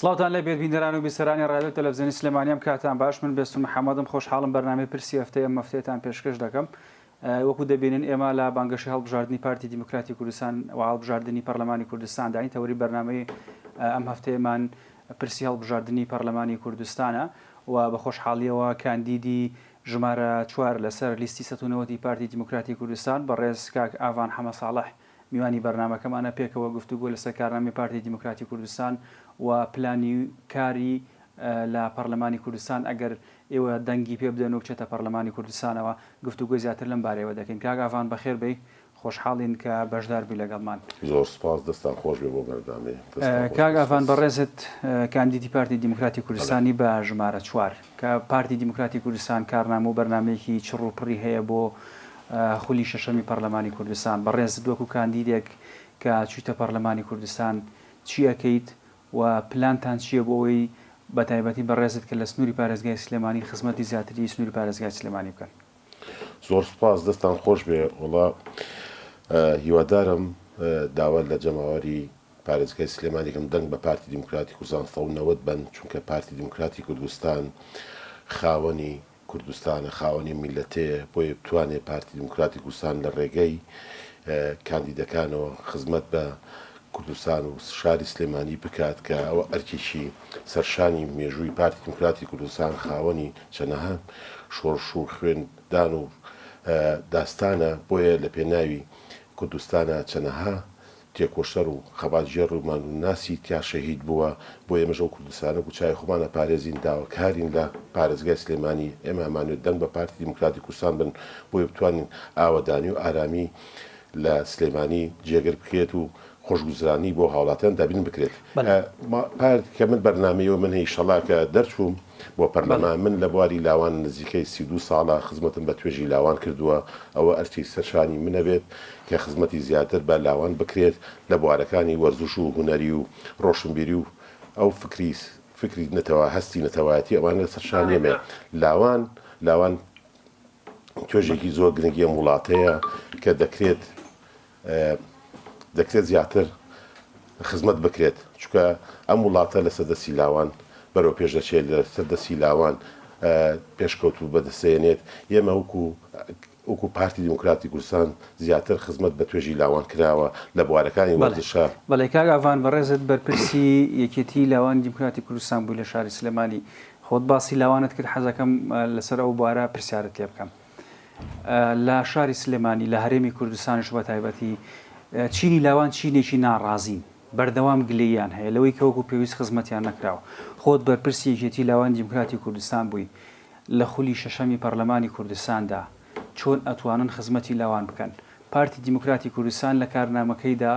سڵاوتان لێ بێت بینەران و بیسەرانی ڕادیۆ تەلەفزیۆنی سلێمانی ئەم کاتان باش من بێستون محەمەدم خۆشحاڵم بەرنامەی پرسی هەفتەی ئەم هەفتەیەتان پێشکەش دەکەم وەکو دەبینن ئێمە لە بانگەشەی هەڵبژاردنی پارتی دیموکراتی کوردستان و هەڵبژاردنی پەرلەمانی کوردستانداین تەوەری بەرنامەی ئەم هەفتەیەمان پرسی هەڵبژاردنی پەرلەمانی کوردستانە و بە خۆشحاڵیەوە کاندیدی ژمارە چوار لەسەر لیستی 190 پارتی دیموکراتی کوردستان بەڕێز کاک ئاڤان حەمە ساڵح میوانی بەرنامەکەمانە پێکەوە گفتوگۆ لەسەر کارنامەی پارتی دیموکراتی کوردستان و پلانی کاری لە پەرلەمانی کوردستان ئەگەر ئێوە دەنگی پێ بدەن و بچێتە پەرلەمانی کوردستانەوە گفتوگۆی زیاتر لەم بارەیەوە دەکەین. کاک ئاڤان بەخێر بێی خۆشحاڵین کە بەشدار بووی لەگەڵمان. زۆر سوپاس دەستان خۆش بێ بۆ بەرنامەیە. دەستان خۆش کاک بێ ئاڤان سوپاس. بەڕێزت کاندیدی پارتی دیموکراتی بەڵێ. کوردستانی بە ژمارە چوار کە پارتی دیموکراتی کوردستان کارنامە و بەرنامەیەکی چڕ و پڕی هەیە بۆ خولی شەشەمی پەرلەمانی کوردستان، بەڕێزت وەکو کاندیدێک کە چویتە پەرلەمانی کوردستان چی ئەکەیت و پلانتان چیە بۆ ئەوەی بەتایبەتی بەڕێزت کە لە سنوری پارێزگای سلێمانی خزمەتی زیاتری سنوری پارێزگای سلێمانی بکەن؟ زۆر سوپاس دەستان خۆش بێ وەڵا هیوادارم داوا لە جەماوەری پارێزگای سلێمانی کەم دەنگ بە پارتی دیموکراتی کوردستان 190 بەن چونکە پارتی دیموکراتی کوردستان خاوەنی کوردستانە خاوەنی میللەتەیە بۆیە بتوانێ پارتی دیموکراتی کوردستان لە ڕێگەی کاندیدەکانەوە خزمەت بە کوردستان و شاری سلێمانی بکات کە ئەوە ئەرکێکی سەرشانی مێژووی پارتی دیموکراتی کوردستان خاوەنی چەنەها شۆڕش و خوێندان و داستانە بۆیە لە پێناوی کوردستانە چەنەها تێکۆشەر و خەباتگێڕ و ماندوونناسی تیا شەهید بووە، بۆیە ئێمەش ئەو کوردستانە وەکو چاوی خۆمان ئەپارێزین، داواکارین لە پارێزگای سلێمانی، ئێمە ئەمانەوێت دەنگ بە پارتی دیموکراتی کوردستان بن، بۆیە بتوانین ئاوەدانی و ئارامی لە سلێمانی جێگر بکرێت و خۆشگوزرانی بۆ هاوڵاتیان دابین بکرێت. پارت کە من بەرنامەی و من ئیشەڵا کە دەرچووم بۆ پەرلەمان من لە بواری لاوان نزیکەی 32 ساڵە خزمەتم بە توێژی لاوان کردووە ئەوە ئەرکی سەرشانی منە بێت کە خزمەتی زیاتر بە لاوان بکرێت لە بوارەکانی وەرزش و هونەری و ڕۆشنبیری و ئەو فکری فکری نەتەوە هەستی نەتەوایەتی ئەوانە لەسەر شانی ئێمەیە لاوان لاوان توێژێکی زۆر گرنگی ئەم وڵاتەیە کە دەکرێت دەکرێت زیاتر خزمەت بکرێت چونکە ئەم وڵاتە لەسەر دەستی لاوان بەرەو پێش دەچێت لەسەر دەستی لاوان پێشکەوتوو بەدەستێنێت ئێمە وەکو وەکو پارتی دیموکراتی کوردستان زیاتر خزمەت بە توێژی لاوان کراوە لە بوارەکانی وەرزشا. بەڵێ کاک ئاڤان بەڕێزت بەرپرسی یەکێتی لاوانی دیموکراتی کوردستان بووی لە شاری سلێمانی خۆت باسی لاوانت کرد حەزەکەم لەسەر ئەو بوارە پرسیارت لێ بکەم لە شاری سلێمانی لە هەرێمی کوردستانیش بە تایبەتی چینی لاوان چینێکی ناڕازین بەردەوام گلەییان هەیە لەوەی کە وەکو پێویست خزمەتیان نەکراوە خۆت بەرپرسی یەکێتی لاوانی دیموکراتی کوردستان بووی لە خولی شەشەمی پەرلەمانی کوردستاندا چۆن ئەتوانن خزمەتی لاوان بکەن؟ پارتی دیموکراتی کوردستان لە کارنامەکەیدا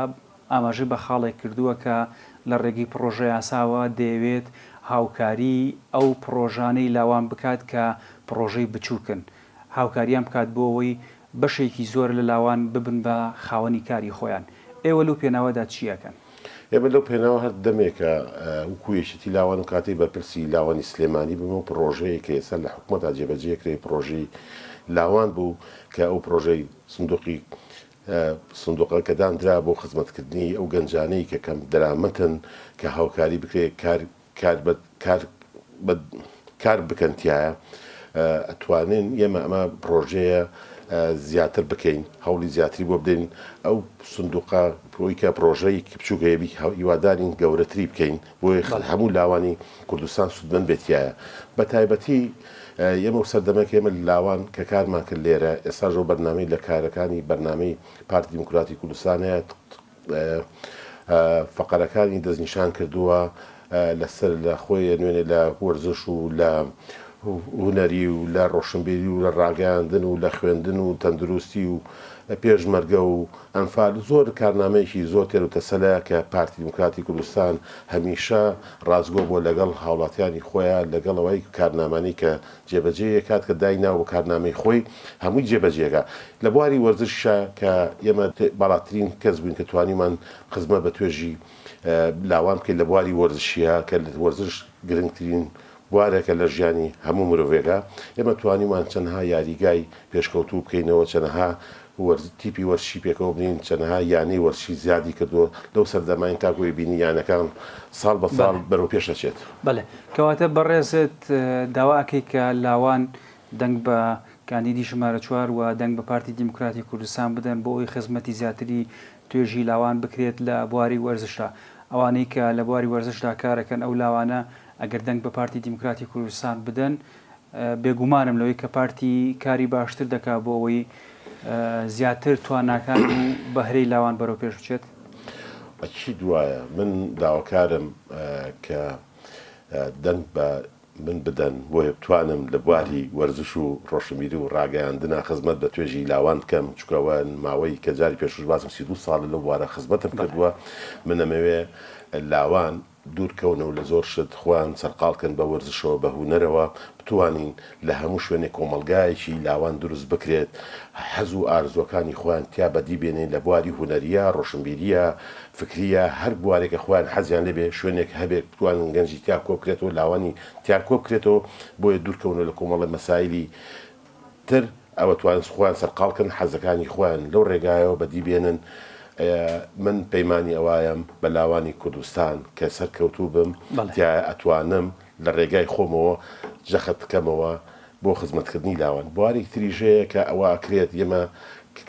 ئاماژەی بە خاڵێک کردووە کە لە ڕێگەی پڕۆژەیاساوە دەیەوێت هاوکاری ئەو پڕۆژانەی لاوان بکات کە پڕۆژەی بچووکن هاوکاریان بکات بۆ ئەوەی بەشێکی زۆر لە لاوان ببن بە خاوەنی کاری خۆیان ئێوە لەو پێناوەدا چی ئەکەن؟ ئێمە لەو پێناوە هەر دەمێکە وەکو یەکێتی لاوان و کاتێک بەرپرسی لاوانی سلێمانی بووم ئەو پڕۆژەیە کە ئێستا لە حکومەتا جێبەجێ کرێ پڕۆژەی لاوان بوو کە ئەو پڕۆژەی سندوقی سندوقە کە داندرا بۆ خزمەتکردنی ئەو گەنجانەی کە کەم دەرامەتن کە هاوکاری بکرێت کار کار بە کار بە کار بکەن تیایە ئەتوانین ئێمە ئەمە پڕۆژەیە زیاتر بکەین هەوڵی زیاتری بۆ بدەین ئەو سندوقە بۆی کە پڕۆژەی بچووکە هیوادارین گەورەتری بکەین بۆیە هەموو لاوانی کوردستان سوودمەند بێت تیایە بە تایبەتی ئێمە و سەردەمێک ئێمە لاوان کە کارمان کرد لێرە ئێستاش ئەو بەرنامەی لە کارەکانی بەرنامەی پارتی دیموکراتی کوردستان هەیە فەقەرەکانی دەستنیشان کردووە لەسەر لە خۆی نوێنێ لە وەرزش و لە هونەری و لە ڕۆشنبیری و لە ڕاگەیاندن و لە خوێندن و تەندروستی و پێشمەرگە و ئەنفال زۆر کارنامەیەکی زۆر تێر و تەسەلە کە پارتی دیموکراتی کوردستان هەمیشە ڕاستگۆ بووە لەگەڵ هاوڵاتیانی خۆیان لەگەڵ ئەوەی کارنامانەی کە جێبەجێ کات کە دایناوە بۆ کارنامەی خۆی هەمووی جێبەجێکا لە بواری وەرزشیشا کە ئێمە باڵاترین کەس بووین کە توانیمان خزمەت بە توێژی لاوان بکەین لە بواری وەرزشیە کە وەرزش گرنگترین بوارێکە لە ژیانی هەموو مرۆڤێکا ئێمە توانیمان چەندها یاریگای پێشکەوتوو بکەینەوە چەندها. وەرز تیپی وەرزشی پێکەوە بنین چەنەها یانەی وەرزشی زیادی کردووە لەو سەردەماین تاکو ئەیبینی یانەکان ساڵ بە ساڵ بەرەو پێش ئەچێت. بەڵێ کەواتە بەڕێزت داوا ئەکەی کە لاوان دەنگ بە کاندیدی ژمارە چوار و دەنگ بە پارتی دیموکراتی کوردستان بدەن بۆ ئەوەی خزمەتی زیاتری توێژی لاوان بکرێت لە بواری وەرزشدا ئەوانەی کە لە بواری وەرزشدا کارەکەن ئەو لاوانە ئەگەر دەنگ بە پارتی دیموکراتی کوردستان بدەن بێگومانم لەوەی کە پارتی کاری باشتر دەکات بۆ ئەوەی زیاتر تواناکان و بەهرەی لاوان بەرەو پێش بچێت. ئەکید وایە. من داواکارم کە دەنگ بە من بدەن بۆیە بتوانم لە بواری وەرزش و ڕۆشنبیری و ڕاگەیاندنا خزمەت بە توێژی لاوان بکەم چونکە ئەوە ماوەی کە جاری پێشووش باسم 32 ساڵە لەو بوارە خزمەتم کردووە من ئەمەوێ لاوان دوور کەونەو لە زۆر شت خۆیان سەرقاڵ کەن بە وەرزشەوە بە هونەرەوە بتوانین لە هەموو شوێنێک کۆمەڵگایەکی لاوان دروست بکرێت حەز و ئارزوەکانی خۆیان تیا بەدی بێنین لە بواری هونەریە ڕۆشنبیریە فکریە هەر بوارێکە خۆیان حەزیان لێ بێ شوێنێک هەبێت بتوانن گەنجی تیا کۆبکرێتەوە لاوانی تیا کۆبکرێتەوە بۆیە دوور کەونەوە لە کۆمەڵە مەسایلی تر ئەوە توانست خۆیان سەرقاڵ کەن حەزەکانی خۆیان لەو ڕێگایەوە بەدی بێنن من پەیمانی ئەوایەم بە لاوانی کوردستان کە سەرکەوتوو بم تیایا ئەتوانم لە ڕێگای خۆمەوە جەخت بکەمەوە بۆ خزمەتکردنی لاوان بوارێکی تریش هەیە کە ئەوە ئەکرێت ئێمە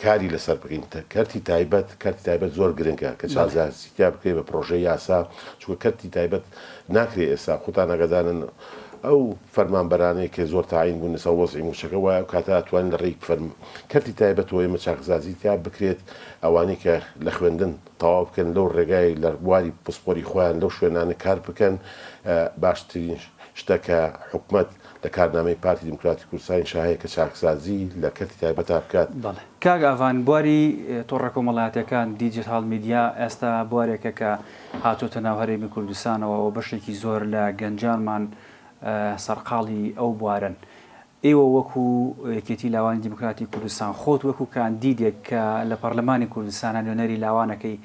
کاری لەسەر بکەین کەرتی تایبەت کەرتی تایبەت زۆر گرنگە کە چارەسەری تیا بکرێت بە پرۆژەی یاسا چونکە کەرتی تایبەت ناکرێ ئێستا خۆتان ئاگادارن ئەو فەرمانبەرانەی کە زۆر تاعین بوون لەسەر وەزعی مووچەکە وایە ئەو کاتە ئەتوانین لە ڕێی فەرم کەرتی تایبەتەوە ئێمە چاکسازی تیا بکرێت ئەوانەی کە لە خوێندن تەواو بکەن لەو ڕێگای لە بواری پسپۆری خۆیان لەو شوێنانە کار بکەن باشترین شتە کە حکومەت لە کارنامەی پارتی دیموکراتی کوردستانیشا هەیە کە چاکسازی لە کەرتی تایبەتا بکات. بەڵێ کاک ئاڤان بواری تۆڕە کۆمەڵایەتیەکان، دیجیتاڵ میدیا، ئێستا بوارێکە کە هاتۆتە ناو هەرێمی کوردستانەوە و بەشێکی زۆر لە گەنجانمان سەرقاڵی ئەو بوارەن. ئێوە وەکو یەکێتی لاوانی دیموکراتی کوردستان، خۆت وەکو کاندیدێک کە لە پەرلەمانی کوردستانە نوێنەری لاوانەکەی،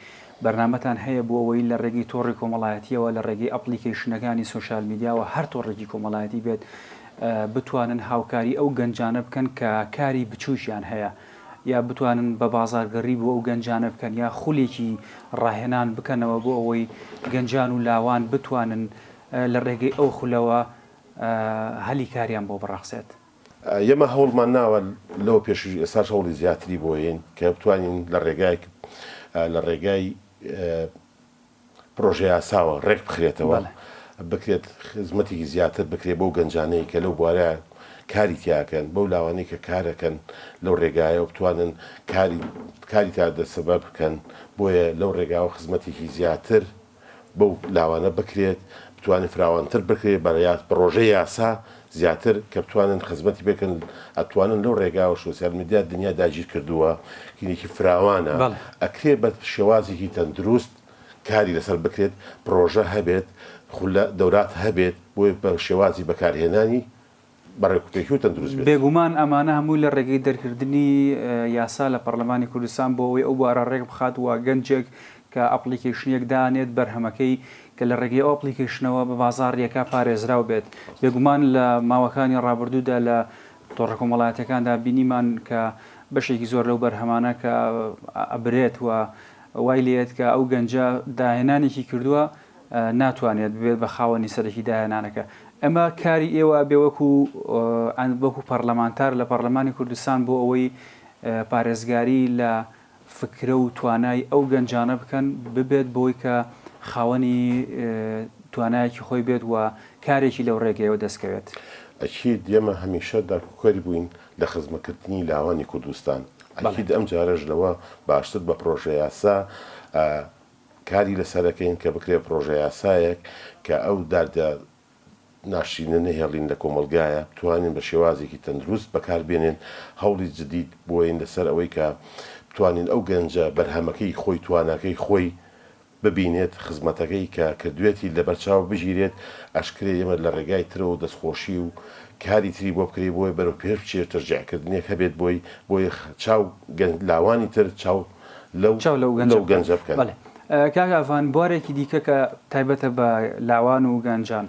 بەرنامەتان هەیە بۆ ئەوەی لە ڕێگەی تۆڕی کۆمەڵایەتییەوە، لە ڕێگەی ئەپڵیکەیشنەکانی سۆشیال میدیاوە هەر تۆڕێکی کۆمەڵایەتی بێت، بتوانن هاوکاری ئەو گەنجانە بکەن کە کاری بچووکیان هەیە یا بتوانن بە بازاڕگەڕی بۆ ئەو گەنجانە بکەن یا خولێکی ڕاهێنان بکەنەوە بۆ ئەوەی گەنجان و لاوان بتوانن لە ڕێگەی ئەو خولەوە هەلی کاریان بۆ بڕەخسێت. ئێمە هەوڵمان ناوە لەوە پێشیش ئێستاش هەوڵی زیاتری بۆ یەین کە بتوانین لە ڕێگای لە ڕێگای پرۆژەیاساوە ڕێک بخرێتەوە بکرێت خزمەتێکی زیاتر بکرێت بەو گەنجانەی کە لەو بوارە کاری تیاکەن بەو لاوانەی کە کارەکەن لەو ڕێگایەوە بتوانن کاری کاری تا دەسەبەر بکەن بۆیە لەو ڕێگاوە خزمەتێکی زیاتر بەو لاوانە بکرێت بتوانێت فراوانتر بکرێت بە پڕۆژەی یاسا زیاتر کە بتوانن خزمەتی پێکەن ئەتوانن لەو ڕێگاوە سۆسیال میدیا دنیا داگیر کردووە کینێکی فراوانە ئەکرێ بە شێوازێکی تەندروست کاری لەسەر بکرێت پڕۆژە هەبێت خولە دەورات هەبێت بۆیە بە شێوازی بەکارهێنانی بە ڕێکوپێکی و تەندروست بێت. بێگومان ئەمانە هەمووی لە ڕێگەی دەرکردنی یاسا لە پەڕلەمانی کوردستان بۆ ئەوەی ئەو بوارە ڕێک بخات و گەنجێک کە ئەپڵیکەیشنێک دانێت بەرهەمەکەی کە لە ڕێگەی ئەو ئەپڵیکەیشنەوە بە بازاڕیەکە پارێزراو بێت. بێگومان لە ماوەکانی ڕابردوودا لە تۆڕە کۆمەڵایەتیەکاندا بینیمان کە بەشێکی زۆر لەو بەرهەمانە کە ئەبرێت و وای لێیەت کە ئەو گەنجە داهێنانێکی کردووە ناتوانێت ببێت بە خاوەنی سەرەکی داهێنانەکە. ئەمە کاری ئێوە ئەبێ وەکو وەکو پەڕلەمانتار لە پەڕلەمانی کوردستان بۆ ئەوەی پارێزگاری لە فکرە و توانای ئەو گەنجانە بکەن ببێت بۆی کە خاوەنی توانایەکی خۆی بێت و کارێکی لەو ڕێگەیەوە دەستکەوێت. ئەکید ئێمە هەمیشە داکۆکەر بووین لە خزمەکردنی لاوانی کوردستان، ئەکید ئەمجارەش لەوە باشتر بە پڕۆژەیاسا کاری لەسەرەکەین کە بکرێت پڕۆژەیاسایەک کە ئەو داردە ناشرینە نەهێڵین لە کۆمەڵگایە بتوانین بە شێوازێکی تەندروست بەکار بێنێن هەوڵی جدید بۆین لەسەر ئەوەی کە بتوانین ئەو گەنجە بەرهەمەکەی خۆی تواناکەی خۆی ببینێت خزمەتەکەی کە کردوێتی لەبەرچاو بگیرێت ئەشکرێ ئێمە لە ڕێگای ترەوە دەستخۆشی و کاری تری بۆ بکرێ بۆیە بەرەو پێش بچێت تەشجیع کردنێک هەبێت بۆی بۆیە چاو لاوانی تر چاو لەو چاو لەو گەنجە بکەن. بەڵێ کاک ئاڤان بوارێکی دیکە کە تایبەتە بە لاوان و گەنجان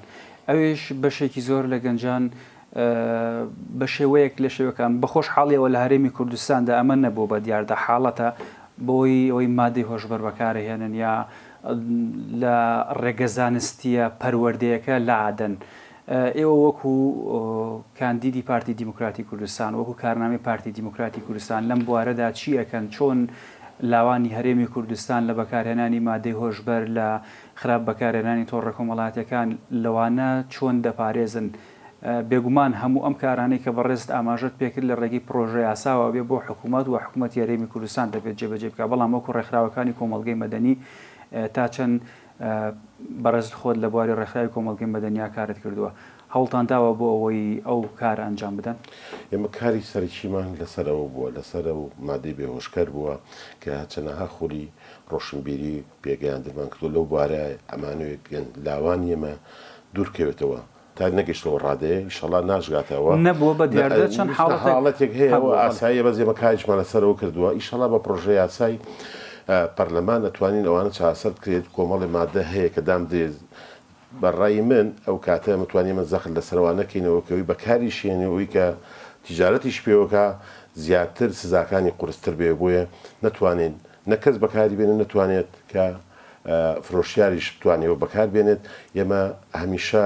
ئەویش بەشێکی زۆر لە گەنجان. بە شێوەیەک لە شێوەکان بە خۆشحاڵیەوە لە هەرێمی کوردستاندا ئەمە نەبووە بە دیاردە حاڵەتە بەهۆی ئەوەی مادەی هۆشبەر بەکارهێنن یا لە ڕێگە زانستیە پەروەردەیەکە لادەن. ئێوە وەکو کاندیدی پارتی دیموکراتی کوردستان، وەکو کارنامەی پارتی دیموکراتی کوردستان لەم بوارەدا چی ئەکەن؟ چۆن لاوانی هەرێمی کوردستان لە بەکارهێنانی مادەی هۆشبەر، لە خراپ بەکارهێنانی تۆڕە کۆمەڵایەتیەکان لەوانە چۆن دەپارێزن؟ بێگومان هەموو ئەم کارانەی کە بەڕێزت ئاماژەت پێکرد لە ڕێگەی پڕۆژە یاساوە بێ بۆ حکوومەت و حکوومەتی هەرێمی کوردستان دەبێت جێبەجێ بکات، بەڵام وەکو ڕێکخراوەکانی کۆمەڵگەی مەدەنی تا چەند بەڕێزت خۆت لە بواری ڕێکخراوی کۆمەڵگەی مەدەنیا کارت کردووە هەوڵتان داوە بۆ ئەوەی ئەو کارە ئەنجام بدەن؟ ئێمە کاری سەرەکیمان لەسەر ئەوە بووە، لەسەر ئەو مادەی بێهۆشکەر بووە کە چەنەها خولی ڕۆشنبیری پێگەیاندنمان کردووە لەو بوارە ئەمانەوێ لاوانی ئێمە دوورکەوێتەوە تا نەگەشتەوە ڕادەیە ئیشەڵا ناشگاتەوە. نەبووە بە دیاردە چەند حاڵەتێک حاڵەتێک هەیە ئەوە ئاساییە بەس ئێمە کاریشمان لەسەرەوە کردووە ئیشەڵا بە پڕۆژە یاسای پەرلەمان ئەتوانین ئەوانە چارەسەر بکرێت کۆمەڵێ مادە هەیە کە دامدرێت بە ڕای من ئەو کاتە ئێمە توانیمە زەخت لەسەرەوە نەکەینەوە کە ئەوی بەکاریش هێنێ ئەوی کە تیجارەتیش پێوەکا زیاتر سزاکانی قورستر بێ بۆیە نەتوانین نە کەس بەکاری بێنێت نەتوانێت کە فرۆشیاریش بتوانێت ئەوە بەکار بێنێت، ئێمە هەمیشە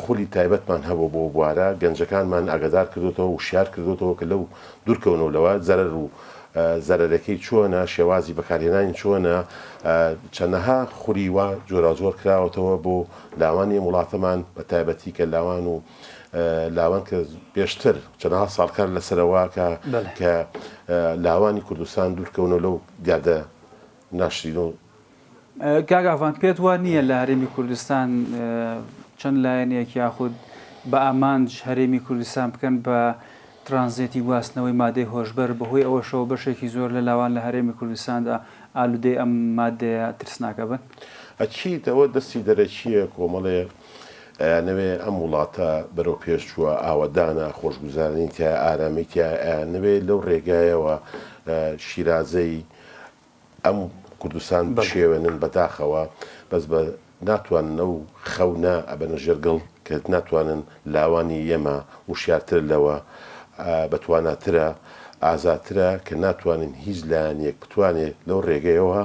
خولی تایبەتمان هەبووە بۆ ئەو بوارە، گەنجەکانمان ئاگادار کردۆتەوە، وشیار کردۆتەوە کە لەو دوورکەونەوە لەوە، زەرەر و زەرەرەکەی چۆنە، شێوازی بەکارهێنانی چۆنە، چەنەها خولی وا جۆراوجۆر کراوەتەوە بۆ لاوانی ئەم وڵاتەمان، بە تایبەتی کە لاوان و لاوان کە پێشتر چەنەها ساڵ کار لەسەرەوە کە کە لاوانی کوردستان دوورکەونەوە لەو دیاردە ناشرین و. کاک ئاڤان پێت وا نییە لە هەرێمی کوردستان چەند لایەنێک یاخود بە ئامانج هەرێمی کوردستان بکەن بە ترانزێتی گواستنەوەی مادەی هۆشبەر بەهۆی ئەوەشەوە بەشێکی زۆر لە لاوان لە هەرێمی کوردستاندا ئالودەی ئەم مادەیە ترسناکە بن؟ ئەکید ئەوە دەستی دەرەکییە کۆمەڵێ ئەیانەوێ ئەم وڵاتە بەرەو پێش چووە ئاوەدانە خۆشگوزارانی تیایە ئارامی تیایە ئەیانەوێ لەو ڕێگایەوە شیرازەی ئەم کوردستان بشێوێنن بەداخەوە بەس بە ناتوانن ئەو خەونە ئەبەنە ژێر گڵ کە ناتوانن لاوانی ئێمە وشیارترە لەوە بەتواناترە ئازاترە کە ناتوانن هیچ لایەنێک بتوانێ لەو ڕێگەیەوە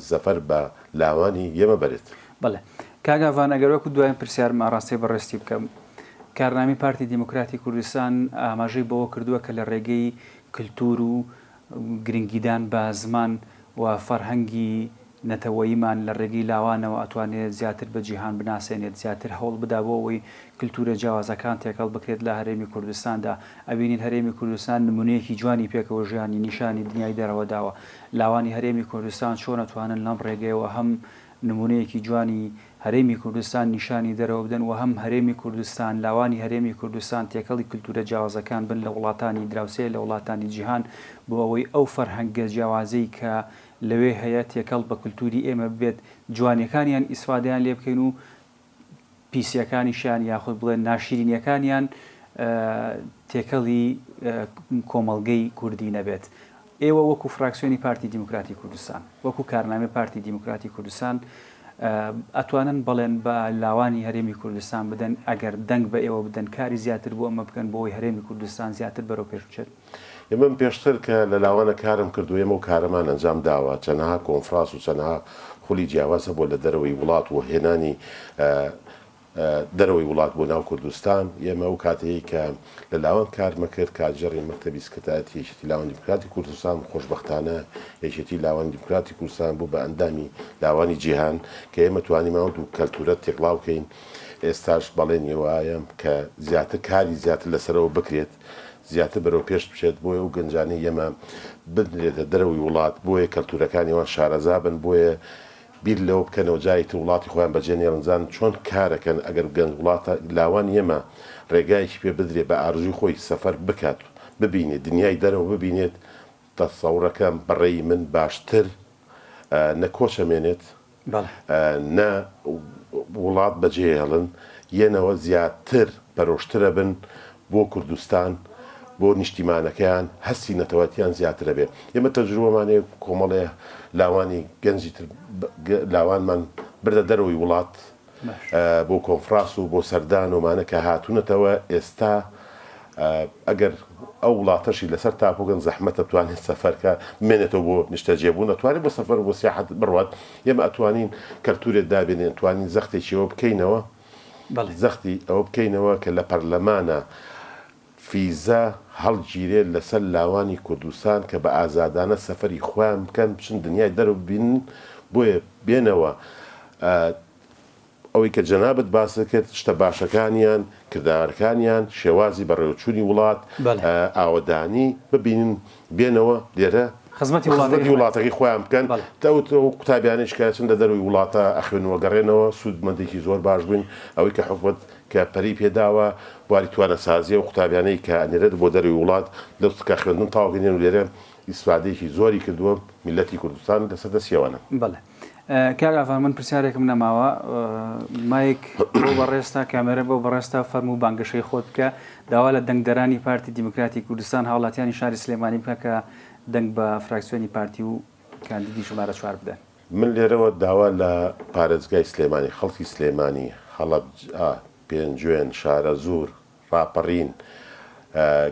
زەفەر بە لاوانی ئێمە بەرێت. بەڵێ کاک ئاڤان ئەگەر وەکو دواین پرسیارم ئاڕاستەی بەڕێزتی بکەم کارنامەی پارتی دیموکراتی کوردستان ئاماژەی بەوە کردووە کە لە ڕێگەی کلتور و گرنگیدان بە زمان و فەرهەنگی نەتەوەییمان لە ڕێگەی لاوانەوە ئەتوانێت زیاتر بە جیهان بناسێنێت، زیاتر هەوڵ بدا بۆ ئەوەی کلتورە جیاوازەکان تێکەڵ بکرێت لە هەرێمی کوردستاندا. ئەبینین هەرێمی کوردستان نمونەیەکی جوانی پێکەوە ژیانی نیشانی دنیای دەرەوە داوە. لاوانی هەرێمی کوردستان چۆن ئەتوانن لەم ڕێگەیەوە هەم نمونەیەکی جوانی هەرێمی کوردستان نیشانی دەرەوە بدەن و هەم هەرێمی کوردستان، لاوانی هەرێمی کوردستان تێکەڵی کلتورە جیاوازەکان بن لە وڵاتانی دراوسێ، لە وڵاتانی جیهان بۆ ئەوەی ئەو فەرهەنگە جیاوازەی کە لەوێ هەیە تێکەڵ بە کلتوری ئێمە ببێت، جوانیەکانیان ئیسفادەیان لێ بکەین و پیسیەکانیشیان یاخود بڵێن ناشیرینیەکانیان تێکەڵی کۆمەڵگەی کوردی نەبێت. ئێوە وەکو فراکسیۆنی پارتی دیموکراتی کوردستان، وەکو کارنامەی پارتی دیموکراتی کوردستان ئەتوانن بەڵێن بە لاوانی هەرێمی کوردستان بدەن ئەگەر دەنگ بە ئێوە بدەن کاری زیاتر بۆ ئەمە بکەن بۆ ئەوەی هەرێمی کوردستان زیاتر بەرەو پێش بچێت؟ من پێشتر کە لە لاوانە کارم کردووە ئێمە ئەو کارەمان ئەنجام داوە، چەنەها کۆنفراس و چەنەها خولی جیاواز هەبووە لە دەرەوەی وڵات و هێنانی دەرەوەی وڵات بۆ ناو کوردستان، ئێمە ئەو کاتەی کە لە لاوان کارمە کرد کارگێڕی مەکتەبی سکرتایەتی یەکێتی لاوانی دیموکراتی کوردستان بوو، خۆشبەختانە یەکێتی لاوانی دیموکراتی کوردستان بوو بە ئەندامی لاوانی جیهان کە ئێمە توانیمان ئەو دوو کەلتورە تێکڵاو بکەین، ئێستاش بەڵێنی وایە کە زیاتر کاری زیاتر لەسەرەوە بکرێت زیاتر بەرەو پێش بچێت بۆیە ئەو گەنجانەی ئێمە بنرێتە دەرەوەی وڵات بۆیە کەلتورەکانی ئەوان شارەزا بن بۆیە بیر لەوە بکەنەوە جارێکی تر وڵاتی خۆیان بەجێ نێڵن بزانن چۆن کارەکەن ئەگەر گەنج وڵاتە لاوانی ئێمە ڕێگایەکی پێ بدرێ بە ئارزوی خۆی سەفەر بکات ببینێت دنیای دەرەوە ببینێت تەسەورەکەم بە ڕێی من باشتر نە کۆچ ئەمێنێت نە وڵات بەجێهێڵن یەنەوە زیاتر پەرۆشترەبن بۆ کوردستان بۆ نیشتیمانەکەیان هەستی نەتەوایەتیان زیاتر ئەبێ ئێمە تەجروبەمان هەیە کۆمەڵێ لاوانی گەنجی تر لاوانمان بردە دەرەوەی وڵات. بۆ کۆنفراس و بۆ سەردان و مانە کە هاتوونەتەوە ئێستا ئەگەر ئەو وڵاتەشی لەسەر تاپۆکەن زەحمەتە بتوانێت سەفەرکە بمێنێتەوە بۆ نیشتەجێبوون ئەتوانێت بۆ سەفەر و بۆ سیاحەت بڕوات ئێمە ئەتوانین کەلتورێک دابێنین ئەتوانین زەختێکی ئەوە بکەینەوە زەختی ئەوە بکەینەوە کە لە پەرلەمانە فیزە هەڵگیرێت لەسەر لاوانی کوردستان کە بە ئازادانە سەفەری خۆیان بکەن بچن دنیای دەرەوە ببینن بۆیە بێنەوە ئەوەی کە جەنابت باست کرد شتە باشەکانیان، کردارەکانیان، شێوازی بەڕێوەچوونی وڵات، ئاوەدانی ببینن بێنەوە لێرە خزمەتی وڵاتەکەی خۆیان بکەن، ئەو قوتابیانەیش کە ئەچن لە دەرەوەی وڵاتە ئەخوێنن و ئەگەڕێنەوە سوودمەندێکی زۆر باش بووین، ئەوەی کە حکومەت کە پەرەی پێداوە بواری توانەسازیە و قوتابیانەی کە ئەنێرێت بۆ دەرەوەی وڵات لەو کە خوێندن تەواو دێن و لێرە ئیسفادەیەکی زۆری کردووە میللەتی کوردستان لەسەر دەستیەوەنە. بەڵێ کاک ئاڤان من پرسیارێکم نەماوە مایک بۆ بەڕێزتا کامێرە بۆ بەڕێزتا فەرموو بانگەشەی خۆت بکە داوا لە دەنگدەرانی پارتی دیموکراتی کوردستان هاوڵاتیانی شاری سلێمانی بکە کە دەنگ بە فراکسیۆنی پارتی و کاندیدی ژمارە چوار بدەن. من لێرەوە داوا لە پارێزگای سلێمانی، خەڵکی سلێمانی، هەڵەبجە، پێنجوێن، شارەزوور، ڕاپەڕین،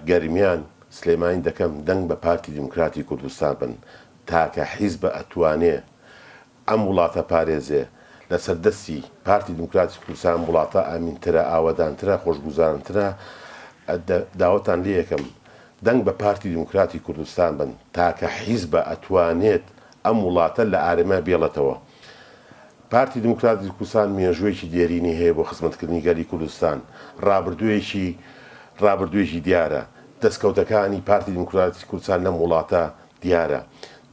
گەرمیان، سلێمانی دەکەم دەنگ بە پارتی دیموکراتی کوردستان بن، تاکە حیزبە ئەتوانێ ئەم وڵاتە پارێزێ، لەسەر دەستی پارتی دیموکراتی کوردستان ئەم وڵاتە ئامینترە، ئاوەدانترە، خۆشگوزارانترە، داوەتان لێیەکەم دەنگ بە پارتی دیموکراتی کوردستان بن، تاکە حیزبە ئەتوانێت ئەم وڵاتە لە ئارەما بێڵێتەوە. پارتی دیموکراتی کوردستان مێژوویەکی دێرینی هەیە بۆ خزمەتکردنی گەلی کوردستان، ڕابردوویەکی ڕابردوویەکی دیارە، دەستکەوتەکانی پارتی دیموکراتی کوردستان لەم وڵاتە دیارە،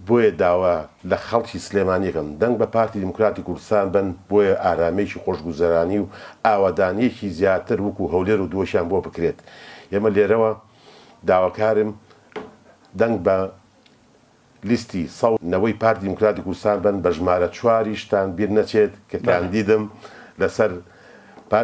بۆیە داوا لە خەڵکی سلێمانی ئەکەم دەنگ بە پارتی دیموکراتی کوردستان بەن، بۆیە ئارامییەکی خۆشگوزەرانی و ئاوەدانییەکی زیاتر وەکو هەولێر و دهۆکیان بۆ بکرێت. ئێمە لێرەوە داواکارم دەنگ بە لیستی سەو نەوەی پارتی دیموکراتی کوردستان بن بە ژمارە چواریشتان بیر نەچێت کە کاندیدم لەسەر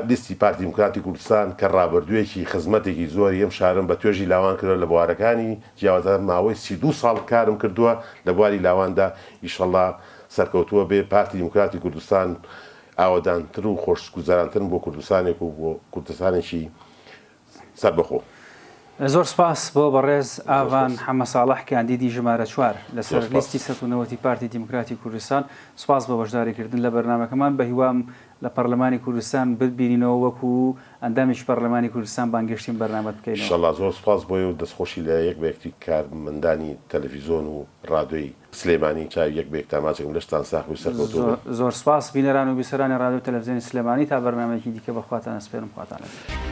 لیستی پارتی دیموکراتی کوردستان کە ڕابردوویەکی خزمەتێکی زۆری ئەم شارەم بە توێژی لاوان کردوە لە بوارەکانی جیاوازدا ماوەی 32 ساڵ کارم کردووە لە بواری لاواندا ئیشەڵا سەرکەوتووە بێ پارتی دیموکراتی کوردستان ئاوەدانتر و خۆشگوزەرانترن بۆ کوردستانێک و بۆ کوردستانێکی سەربەخۆ. زۆر سپاس بۆ بەڕێز ئاڤان حەمە ساڵح کاندیدی ژمارە چوار لەسەر لیستی 190 پارتی دیموکراتی کوردستان سپاس بۆ بەشداری کردن لە بەرنامەکەمان بەهیوام لە پەرلەمانی کوردستان بتبینینەوە وەکو ئەندامێکی پەرلەمانی کوردستان بانگێشتی ئەم بەرنامەت بکەینەوە. ئیشەڵا زۆر سپاس بۆی و دەستخۆشی لە یەک بە یەکتی کارمەندانی تەلەفیزۆن و ڕادیۆی سلێمانی چاوی یەک بە یەکتان ماچێکم لەشتان ساخ بی و سەرکەوتوو بن. زۆر سپاس بینەران و بیسەرانی ڕادیۆ تەلەفزیۆنی سلێمانی تا بەرنامەیەکی دیکە بە خواتان ئەسپێرم خواتان لەگەڵ.